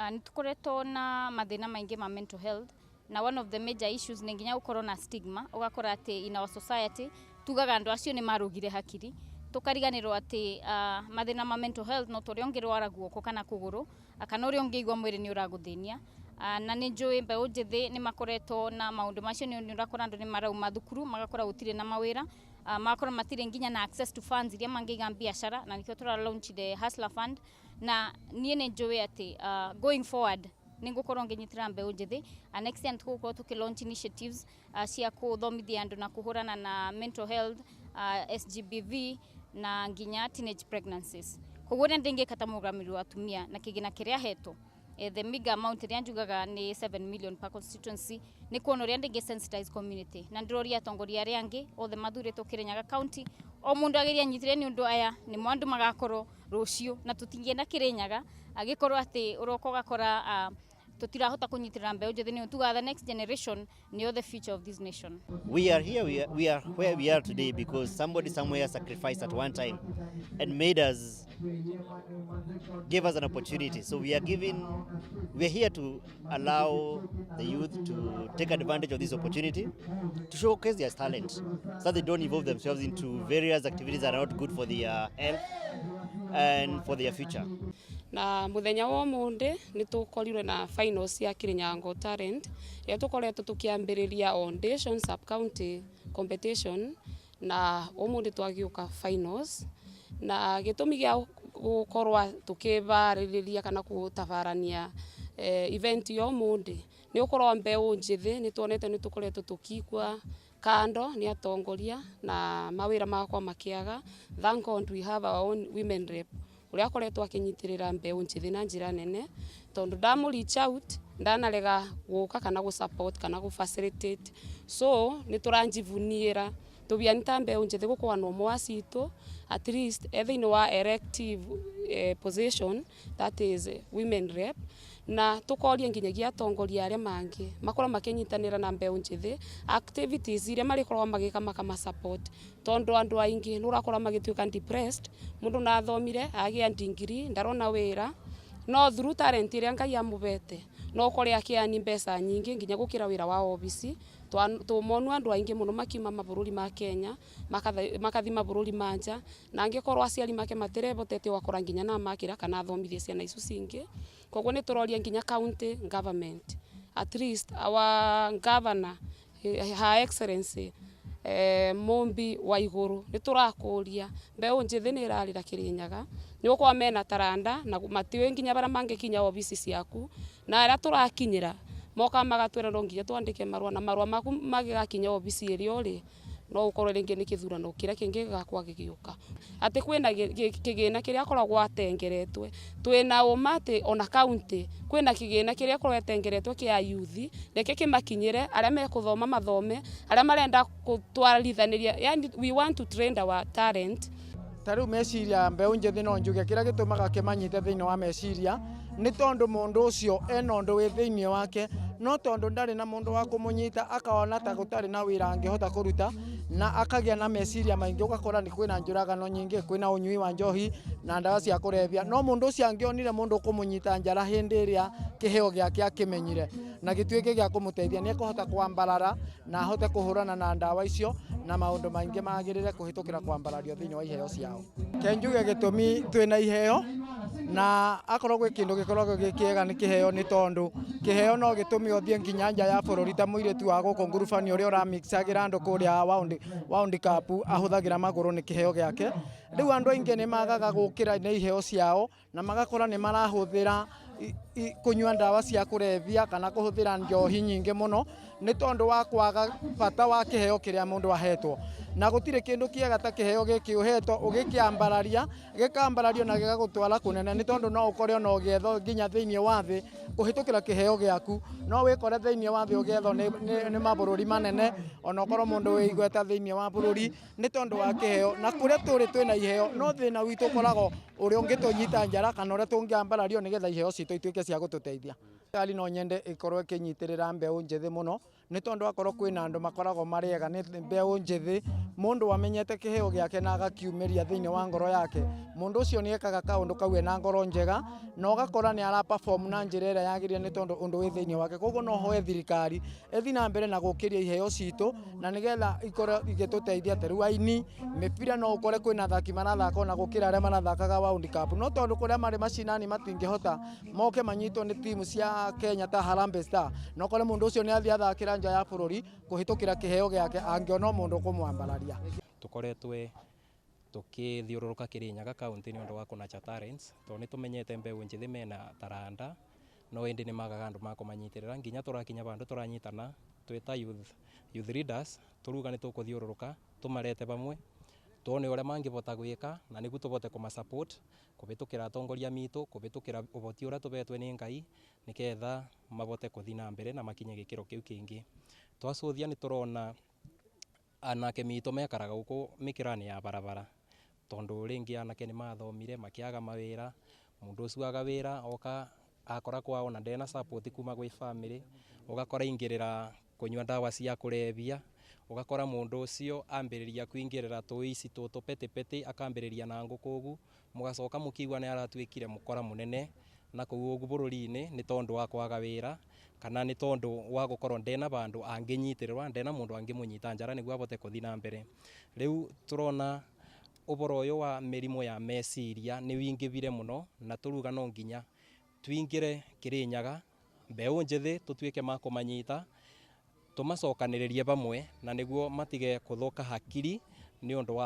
Nĩ tũkoretwo na mathĩna maingĩ ma mental health, na one of the major issues nĩ nginya gũkorwo na stigma. Ũgakora atĩ in our society tugaga andũ acio nĩ marũgire hakiri, tũkariganĩrwo atĩ mathĩna ma mental health no ta ũrĩa ũngĩrwara guoko kana kũgũrũ, kana ũrĩa ũngĩigua mwĩrĩ nĩ ũragũthĩnia. Na nĩ njũĩ mbeũ njĩthĩ nĩ makoretwo na maũndũ macio, nĩ ũrakora andũ nĩ marauma thukuru, magakora gũtirĩ na mawĩra, magakorwo matirĩ nginya na access to funds iria mangĩiga biacara, na nĩkĩo tũra launch the Hustler Fund. Na niĩ nĩ njũĩ atĩ going forward nĩ ngũkorwo ngĩnyitĩra mbeũ njĩthĩ. Next year tũgũkorwo tũkĩ launch initiatives cia kũthomithia andũ na kũhũrana na mental health, SGBV na nginya teenage pregnancies. Koguo ũrĩa ndĩngĩka ta mũrũgamĩrĩri wa atumia na kĩgĩna kĩrĩa hetwo, the meager amount ĩrĩa njugaga nĩ 7 million per constituency, nĩ kuona ũrĩa ndĩngĩ sensitize community. Na ndĩroria atongoria arĩa angĩ othe mathurĩtwo Kirinyaga County, o mũndũ ageria anyitĩre, nĩ ũndũ aya nĩmo andũ magakorwo rũciũ, na tũtingĩenda Kirinyaga agĩkorwo atĩ ũroka ũgakora tũtirahota kũnyitĩrĩra mbeũ njĩthĩ, nĩ tugaga the next generation nĩo the future of this nation. We are here, we are where we are today because somebody somewhere sacrificed at one time and made us, gave us an opportunity. So we are here to allow the youth to take advantage of this opportunity to showcase their talent so that they don't involve themselves into various activities that are not good for their health and for their future. Na muthenya wa umuthi ni tukorirwe na finals cia Kirinyaga Got Talent, ria tukoretwo tukiambiriria Foundation sub county competition, na umuthi twagiuka finals. Na gitumi gia gukorwa tukibaririria kana gutabarania event ya umuthi ni ukorwa mbeu njithi ni tuonete ni tukoretwo tukikwa kando ni atongoria na mawira makwa makiaga. Thank God we have our own women rep uria akoretwo akinyitirira mbeu njithi na njira nene, tondu ndamu reach out ndanarega guka kana gu support kana gu facilitate. So ni turanjivuniira tubiani ta mbeu njithi gukorwa na ũmwe wa citũ at least e thĩinĩ wa elective position, that is women rep. Na tukoria nginyagia atongoria aria mangi makorwo makinyitanira na mbeu njithi, activities iria marikorwo magika makama support, tondu andu aingi nurakorwo magituika depressed. Mundu na athomire agia degree, ndarona wira, no through talent iria Ngai amubete no ukore akiani mbeca nyingi nginya gukira wira wa obici. Tumonu andu aingi muno makiuma mabũrũri ma Kenya makathi mabũrũri ma nja, na angikorwo aciari make matirebotete, wakora nginya na makira kana athomithie ciana icio cingi. Koguo ni turoria nginya county government, at least our governor, Her Excellency Mumbi wa Iguru, ni turakuria mbeu njithi ni irarira Kirinyaga ni gukorwa mena taranda na matiũĩ nginya bara mangikinya obici ciaku, na aria turakinyira moka magatwira no nginya twandike marua, na marua maku magigakinya obici ĩrĩa ũrĩ no ukorwo ringi ni kithurano kiria kingi gigakorwo gigiuka, ati kwina kigina kiria akoragwo atengeretwe. Twina uma ati ona county kwina kigina kiria akoragwo atengeretwe kia youth, reke kimakinyire, aria mekuthoma mathome, aria marenda gutwarithaniria, yani we want to train our talent. Ta rĩu meciria mbeũ njĩthĩ, no njuge kĩrĩa gĩtũmaga kĩmanyite thĩinĩ wa meciria nĩ tondũ mũndũ ũcio ena ũndũ wĩ thĩinĩ wake, no tondũ ndarĩ na mũndũ wa kũmũnyita, akona ta gũtarĩ na wĩra angĩhota kũruta, na akagĩa na meciria maingĩ. Ũgakora nĩ kwĩna njũragano nyingĩ, kwĩna ũnyui wa njohi na ndawa cia kũrebia. No mũndũ ũcio angĩonire mũndũ ũkũmũnyita njara hĩndĩ ĩrĩa kĩheo gĩake akĩmenyire na gĩtuĩke gĩa kũmũteithia, nĩ ekũhota kwambarara na ahote kũhũrana na ndawa icio na maũndũ maingĩ magĩrĩre kũhĩtũkĩra kwambarario thĩinĩ wa iheo ciao. Ke njuge gĩtũmi twĩna iheo, na akorwo gwĩ kĩndũ gĩkoragwo gĩ kĩega nĩ kĩheo, nĩ tondũ kĩheo no gĩtũme ũthiĩ nginya nja ya bũrũri, ta mũirĩtu wa gũkũ ngurubani ũrĩa ũramixagĩra andũ kũrĩa World Cup, ahũthagĩra magũrũ, nĩ kĩheo gĩake. Rĩu andũ aingĩ nĩ magaga gũkĩra nĩ iheo ciao na magakora nĩ marahũthĩra kũnyua ndawa cia kũrebia kana kũhũthĩra njohi nyingĩ mũno, nĩ tondũ wa kwaga bata wa kĩheo kĩrĩa mũndũ ahetwo. Na gũtirĩ kĩndũ kĩega ta kĩheo gĩkĩ ũhetwo ũgĩkĩambararia, gĩkambarario na gĩgagũtwara kũnene, nĩ tondũ no ũkore ona ũgĩethwo nginya thĩinĩ wa thĩ kũhĩtũkĩra kĩheo gĩaku. No wĩkore thĩinĩ wa thĩ ũgĩethwo nĩ mabũrũri manene, ona ũkorwo mũndũ wĩ igweta thĩinĩ wa bũrũri, nĩ tondũ wa kĩheo. Na kũrĩa tũrĩ twĩna iheo, no thĩna witũ ũkoragwo ũrĩa ũngĩtũnyita njara kana ũrĩa tũngĩambarario nĩgetha iheo citũ ituĩke cia gũtũteithia. Thirikari no nyende ĩkorwo ĩkĩnyitĩrĩra mbeũ njĩthĩ mũno. Nĩ tondũ akorwo kwĩna andũ makoragwo marĩ ega nĩ mbeũ njĩthĩ, mũndũ wamenyete kĩheo gĩake na agakiumĩria thĩinĩ wa ngoro yake, mũndũ ũcio nĩ ekaga kaũndũ kau ena ngoro njega na ũgakora nĩ ara perform na njĩra ĩrĩa yagĩrĩire nĩ tondũ ũndũ wĩ thĩinĩ wake. Koguo no hoe thirikari ĩthiĩ na mbere na gũkĩria iheo citũ na nĩgetha ikorwo igĩtũteithia. Ta rĩu aini mĩbira, no ũkore kwĩna athaki marathaka ona gũkĩra arĩa marathakaga World Cup, no tondũ kũrĩa marĩ macinani matingĩhota moke manyitwo nĩ timu cia Kenya ta Harambee Star, no kore mũndũ ũcio nĩ athiĩ athakĩra nja ya bũrũri kũhĩtũkĩra kĩheo gĩake angĩona mũndũ ũkũmwambararia. Tukoretwe tukithiururuka Kirinyaga kaunti ni undu wa kũnurture talents, tondu ni tumenyete mbeu njithi mena taranda no indi ni magaga andu ma kumanyitirira nginya turakinya bandu turanyitana twita youth leaders, turuga ni tukuthiururuka tumarete bamwe tuone uria mangivota gwika na niguo tuvote kumasupport kuvitukira atongoria mitu, kuvitukira uvoti uria tuvetwe ni Ngai, niketha mavote kuthi na mbere na makinye gikiro kiu kingi. Twacuthia ni turona anake mitu mekaraga guku mikirani ya barabara, tondu ringi anake ni mathomire makiaga mawira, mundu ucio aga wira oka akora kwao na ndena support kuma gwi family, ugakora ingirira kunyua ndawa cia kurebia, ugakora mundu ucio ambiriria kuingirira tuici tutu petipeti, akambiriria na nguku ugu, mugacoka mukiigua ni aratuikire mukora munene na kuu ugu bururi-ini ni tondu wa kwaga wira kana ni tondu wa gukorwo ndena bandu anginyitirwa, ndena mundu angimunyita njara niguo avote kuthi na mbere. Riu turona uboro uyu wa mirimu ya meciria ni wingivire muno na turuga no nginya twingire Kirinyaga mbeu njithi tutuike ma kumanyita tumacokaniririe bamwe na niguo matige kuthuka hakiri ni undu wa